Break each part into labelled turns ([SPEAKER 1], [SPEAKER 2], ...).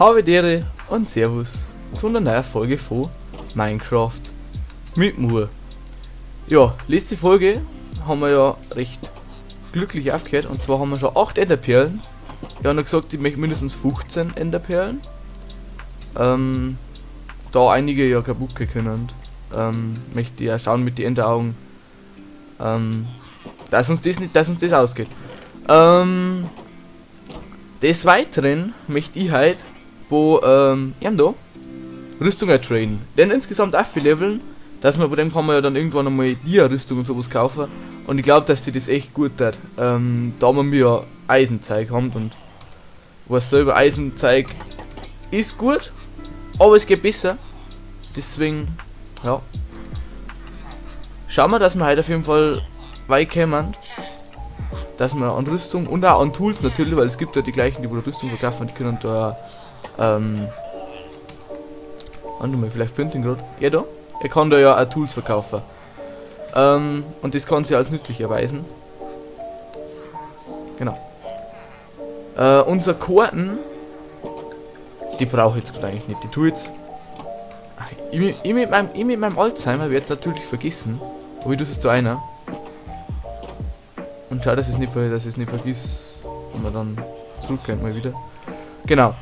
[SPEAKER 1] Habe die Ehre und Servus zu einer neuen Folge von Minecraft mit mir. Ja, letzte Folge haben wir ja recht glücklich aufgehört, und zwar haben wir schon 8 Enderperlen. Ich habe noch gesagt, ich möchte mindestens 15 Enderperlen. Da einige ja kaputt gehen können. Möchte ich ja schauen mit den Enderaugen, dass uns das nicht, dass uns das ausgeht. Des Weiteren möchte ich heute, wo ja, da Rüstung traden. Denn insgesamt auch viel leveln, dass man bei dem kann man ja dann irgendwann einmal Dia-Rüstung und sowas kaufen. Und ich glaub, dass sie das echt gut tat. Da wir ja Eisenzeug haben und was selber Eisenzeug ist gut, aber es geht besser. Deswegen, ja. Schauen wir, dass wir heute auf jeden Fall weit kommen. Dass wir an Rüstung und auch an Tools natürlich, weil es gibt ja die gleichen, die wo Rüstung verkaufen, die können da warte mal, vielleicht findet ihn grad. Ja, da. Er kann da ja auch Tools verkaufen. Und das kann sich als nützlich erweisen. Genau. Unser Karten, die brauche ich jetzt grad eigentlich nicht. Die tue jetzt. Ach, ich mit meinem Alzheimer werde es natürlich vergessen. Aber ich tue es da einer. Und schau, dass ich es nicht vergiss, wenn wir dann zurückgehen mal wieder. Genau.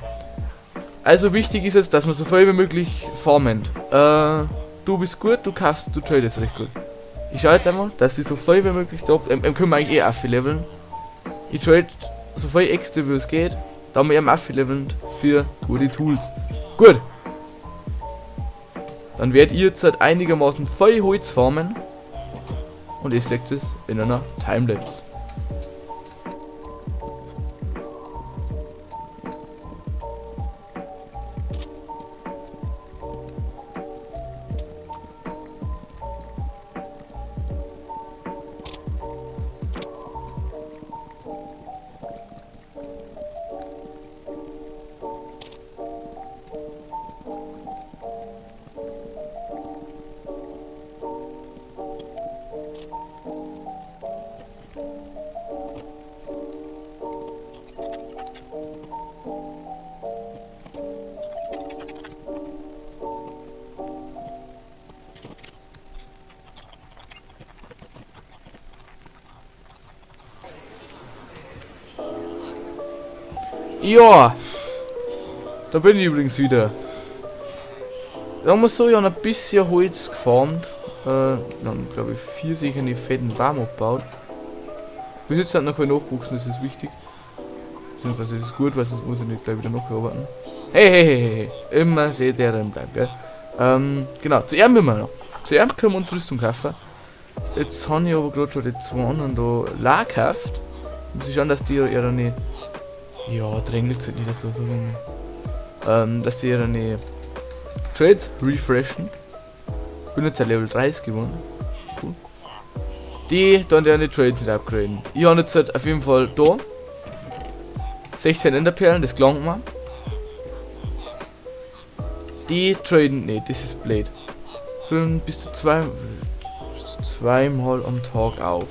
[SPEAKER 1] Also wichtig ist jetzt, dass wir so viel wie möglich farmen. Du bist gut, du kaufst, du tradest recht gut. Ich schau jetzt einfach, dass ich so viel wie möglich da hab. Können wir eigentlich eh aufleveln. Ich trade so viel extra wie es geht, da wir eben aufleveln für gute Tools. Gut. Dann werdet ihr jetzt halt einigermaßen viel Holz farmen. Und ihr seht es in einer Timelapse. Ja, da bin ich übrigens wieder. Da haben wir so ja ein bisschen Holz gefarmt. Dann glaub ich 4 sicher die fetten Baum abgebaut. Bis jetzt hat noch kein Nachwuchs, das ist wichtig. Beziehungsweise ist es gut, weil sonst muss ich nicht gleich wieder nacharbeiten. Hey, hey, hey, hey, hey. Immer steht der drin bleibt, gell? Genau, zu ihm müssen wir noch. Zu ihm können wir uns Rüstung kaufen. Jetzt habe ich aber gerade schon die 2 anderen da leer gekauft. Muss ich schauen, dass die ihre nicht. Ja, drängelt halt nicht so, so lange. Dass sie ihre Trades refreshen. Bin jetzt Level 30 geworden. Cool. Die dann die Trades nicht upgraden. Ich habe jetzt halt auf jeden Fall da 16 Enderperlen, das gelangt mir. Die traden, nee, das ist blöd. Füllen bis zu zwei, bis zu zweimal am Tag auf.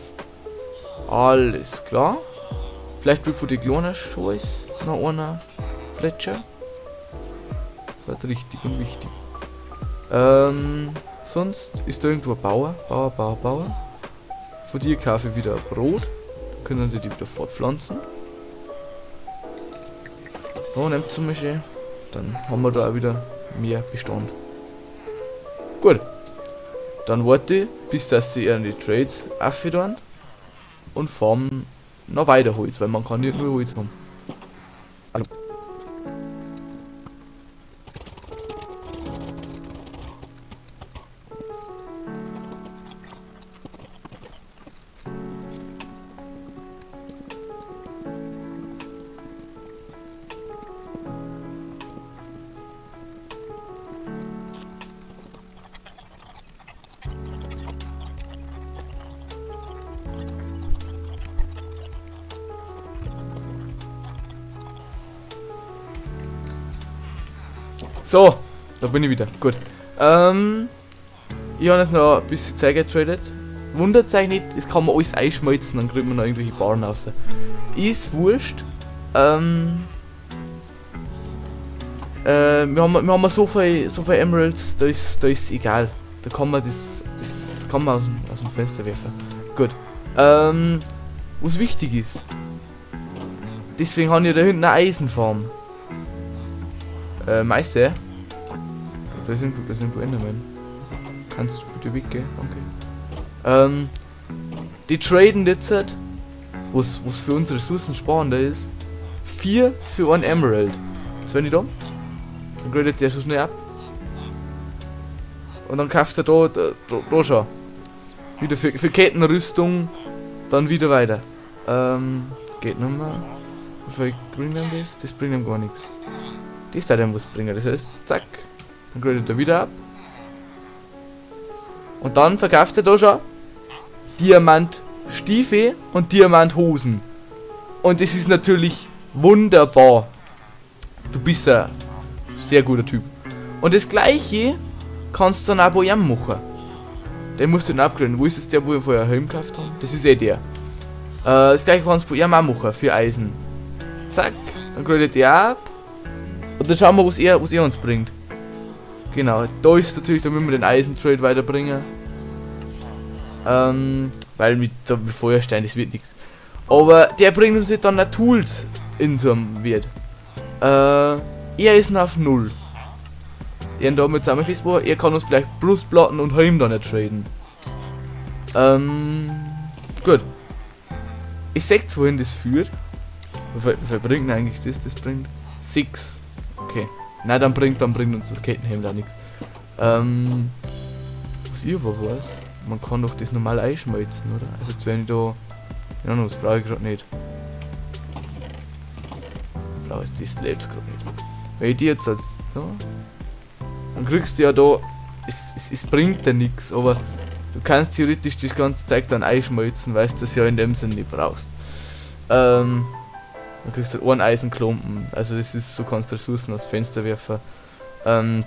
[SPEAKER 1] Alles klar. Vielleicht wird von die kleinen Scheiß noch einer Fletcher. Das war richtig und wichtig. Sonst ist da irgendwo ein Bauer. Bauer, Bauer, Bauer. Von dir kaufe ich wieder ein Brot. Dann können sie die wieder fortpflanzen. So, nehmt zum Beispiel. Dann haben wir da auch wieder mehr Bestand. Gut. Dann warte ich, bis dass sie ihre Trades aufhören und farmen noch weiter Holz, weil man kann nicht nur Holz haben. Also. So, da bin ich wieder. Gut. Ich habe jetzt noch ein bisschen Zeug getradet. Wundert euch nicht, das kann man alles einschmelzen, dann kriegt man noch irgendwelche Barren raus. Ist wurscht. Wir haben so viel Emeralds, da ist egal. Da kann man das kann man aus dem Fenster werfen. Gut. Was wichtig ist. Deswegen haben wir da hinten eine Eisenfarm. Meister. Da sind Enderman. Kannst du bitte weggehen? Danke. Die traden jetzt, was für unsere Ressourcen sparender ist, 4 für 1 Emerald. Jetzt wenn ich da, dann gradet der so schnell ab. Und dann kauft er da schon. Wieder für Kettenrüstung, dann wieder weiter. Geht nochmal. Wie viel bringt ihm das? Das bringt ihm gar nichts. Das da dem was bringen, das heißt, zack. Dann gradet er wieder ab. Und dann verkauft er da schon Diamantstiefel und Diamanthosen. Und das ist natürlich wunderbar. Du bist ein sehr guter Typ. Und das gleiche kannst du dann auch bei ihm machen. Den musst du dann upgraden. Wo ist es der, wo wir vorher Helm gekauft haben? Das ist eh der. Das gleiche kannst du bei ihm auch machen für Eisen. Zack, dann gradet der ab. Und dann schauen wir, was er uns bringt. Genau, da ist natürlich, da müssen wir den Eisentrade weiterbringen. Weil mit Feuerstein, das wird nichts. Aber der bringt uns jetzt dann auch Tools in so einem Wert. Er ist noch auf 0. Er da mit seinem Facebook, er kann uns vielleicht Brustplatten und Helm dann nicht traden. Gut. Ich seh, wohin das führt. Wie viel bringt denn eigentlich das? Das bringt 6. Okay. Nein, dann bringt uns das Kettenhemd auch nichts. Was ich aber weiß, man kann doch das normal einschmelzen, oder? Also jetzt wenn ich da. Ja, das brauche ich gerade nicht. Ich brauche jetzt die Slabs gerade nicht. Wenn ich die jetzt als da. Dann kriegst du ja da. Es bringt dir nichts, aber du kannst theoretisch das ganze Zeug dann einschmelzen, weil du das ja in dem Sinn nicht brauchst. Dann kriegst du einen Eisenklumpen. Also das ist so, kannst du Ressourcen aus Fenster werfen. Ja.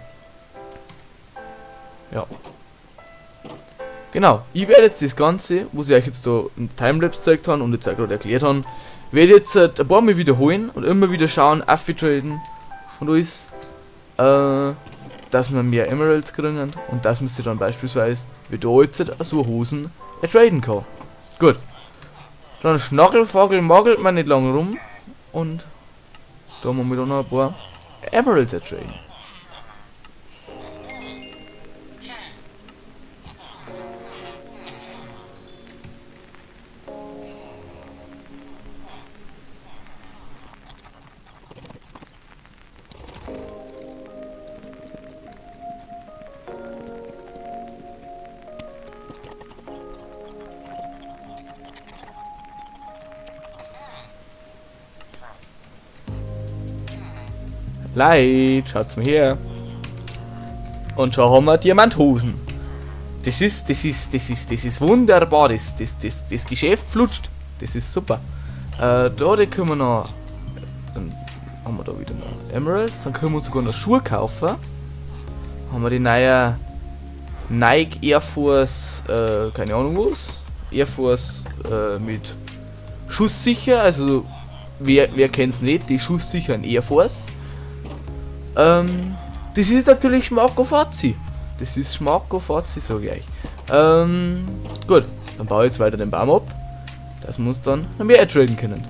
[SPEAKER 1] Genau, ich werde jetzt das Ganze, was ich euch jetzt da in Timelapse gezeigt habe und jetzt auch gerade erklärt habe, werde jetzt ein paar Mal wiederholen und immer wieder schauen, traden und alles, dass wir mehr Emeralds kriegen und dass man sie dann beispielsweise wie da jetzt so Hosen ertraden kann. Gut. Dann schnackelfagel magelt man nicht lange rum und da haben wir noch ein paar Emeralds ertraden. Leid, schaut's mal her. Und schon haben wir Diamanthosen. Das ist wunderbar. Das Geschäft flutscht. Das ist super. Da können wir noch. Dann haben wir da wieder noch Emeralds. Dann können wir uns sogar noch Schuhe kaufen. Haben wir die neue Nike Air Force, keine Ahnung was. Air Force mit schusssicher. Also wer kennt's nicht? Die schusssicheren Air Force. Das ist natürlich Schmackofatzi. Das ist Schmackofatzi, sage ich euch. Gut, dann baue ich jetzt weiter den Baum ab, dass wir uns dann noch mehr traden können.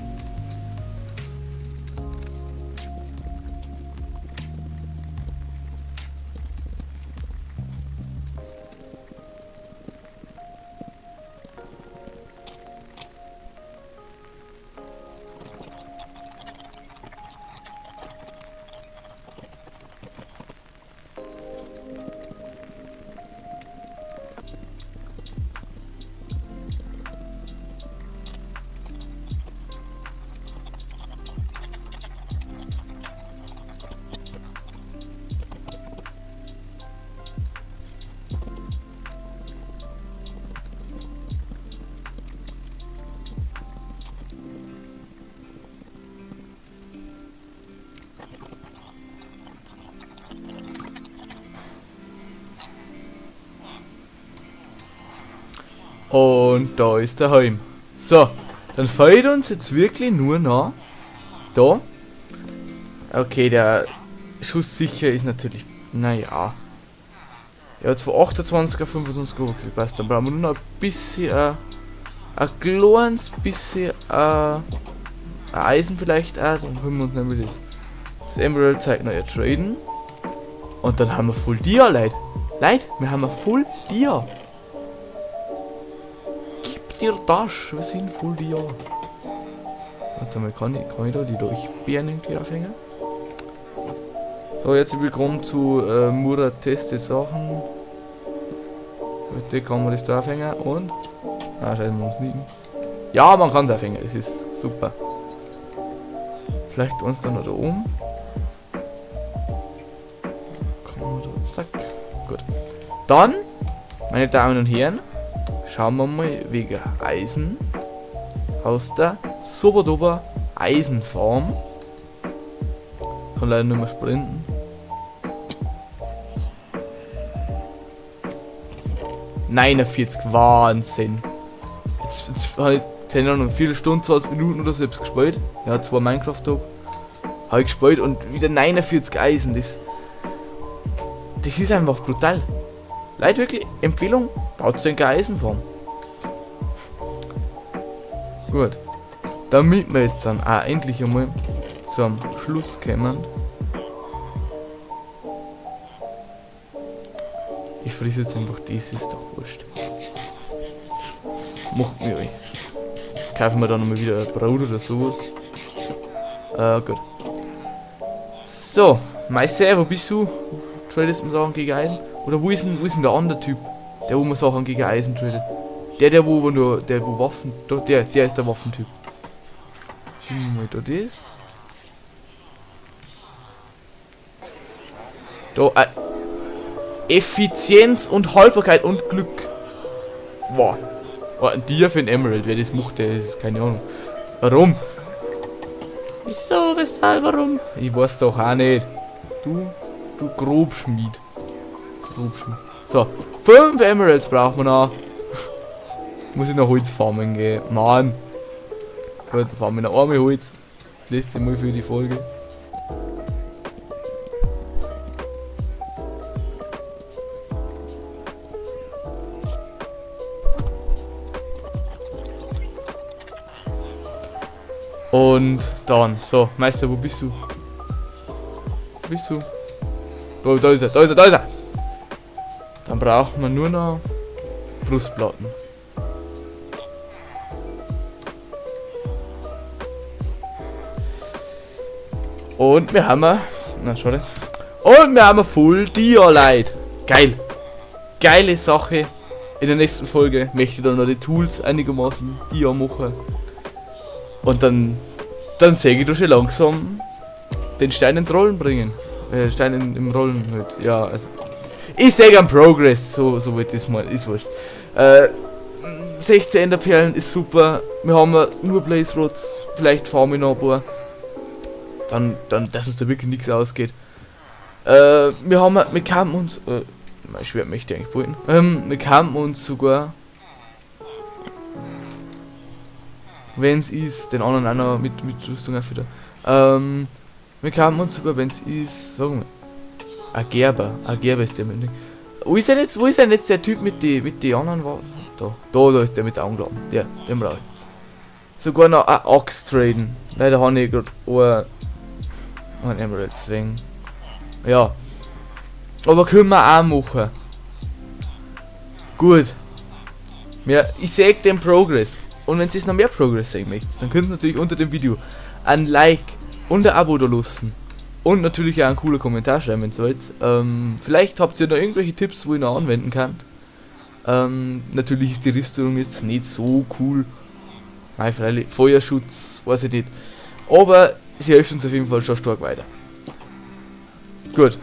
[SPEAKER 1] Und da ist der Heim. So, dann fehlt uns jetzt wirklich nur noch da. Okay, der Schusssicher ist natürlich, naja. Ja, jetzt von 28 auf 25 Uhr, passt. Dann brauchen wir nur noch ein bisschen, ein kleines bisschen, ein Eisen vielleicht auch. Dann holen wir uns nämlich das Emerald Zeug noch traden. Und dann haben wir Full Dia, Leute. Leute, wir haben Full Dia. Gib dir das, wir sind Full Dia. Warte mal, kann ich da die Leuchtbeeren irgendwie aufhängen? So, jetzt willkommen zu Murat testet Sachen. Mit der kann man das da aufhängen und... Ah, scheiße, man muss nicht. Ja, man kann es aufhängen, es ist super. Vielleicht uns dann noch da oben. Kann man da, zack. Gut. Dann, meine Damen und Herren, schauen wir mal wegen Eisen aus der super Eisenfarm. Kann leider nicht mehr sprinten. 49, Wahnsinn. Jetzt habe ich 10 und 4 Stunden, 20 Minuten oder so selbst gespielt. Ja, 2 Minecraft-Tag. Habe ich gespielt und wieder 49 Eisen. Das ist einfach brutal. Leute, wirklich, Empfehlung, baut eine Eisenfarm. Gut. Damit wir jetzt dann auch endlich einmal zum Schluss kommen. Ich friss jetzt einfach das, ist doch wurscht. Macht mir euch. Jetzt kaufen wir dann nochmal wieder ein Brot oder sowas. Gut. So, Meister, wo bist du? Tradest du Sachen gegen Eisen? Oder wo ist denn der andere Typ? Der, wo man Sachen gegen Eisen tradet. Der, wo nur, der, wo Waffen, der ist der Waffentyp. Mal da das. Da, Effizienz und Haltbarkeit und Glück. Wow. Oh, ein Tier für ein Emerald, wer das macht, der ist keine Ahnung. Warum? Wieso, weshalb, warum? Ich weiß doch auch nicht. Du Grobschmied. Grobschmied. So, 5 Emeralds braucht man noch. Muss ich noch Holz farmen gehen? Mann. Gut, dann farmen wir noch einmal Holz. Das letzte Mal für die Folge. Und dann, so, Meister, wo bist du? Wo bist du? Oh, da ist er, da ist er, da ist er! Dann braucht man nur noch Brustplatten. Und wir haben, na schade. Und wir haben Full Dia, Leute. Geil. Geile Sache. In der nächsten Folge möchte ich dann noch die Tools einigermaßen Dia machen. Und dann sehe ich doch schon langsam den Stein ins Rollen bringen. Stein im Rollen halt. Ja, also. Ich sehe am Progress, so wird das mal, ist wurscht. 16 Enderperlen ist super. Wir haben nur Blaze Rods, vielleicht farmen wir noch ein paar. Dann, dass uns da wirklich nichts ausgeht. Wir kamen uns, mein Schwert möchte ich eigentlich behalten. Wir kamen uns sogar, wenn es ist, den anderen auch noch mit Rüstung auch wieder. Wir kamen uns sogar, wenn es ist, sagen wir, ein Gerber ist der mit. Wo ist denn jetzt der Typ mit die anderen Waffen? Da ist der mit der Anklagen. Den brauche ich. Sogar noch eine Axt traden. Leider habe ich gerade einen Emerald zwingen. Ja. Aber können wir auch machen. Gut. Ja, ich sehe den Progress. Und wenn ihr noch mehr Progress sehen möchtet, dann könnt ihr natürlich unter dem Video ein Like und ein Abo da lassen. Und natürlich auch einen coolen Kommentar schreiben, wenn ihr wollt. Vielleicht habt ihr noch irgendwelche Tipps, wo ihr noch anwenden könnt. Natürlich ist die Rüstung jetzt nicht so cool. Nein, freilich, Feuerschutz, weiß ich nicht. Aber sie hilft uns auf jeden Fall schon stark weiter. Gut,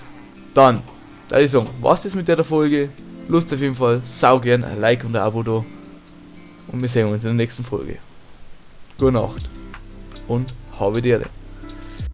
[SPEAKER 1] dann, würde ich sagen, was ist mit der Folge? Lust auf jeden Fall, sau gern ein Like und ein Abo da. Und wir sehen uns in der nächsten Folge. Gute Nacht und habe die Ehre.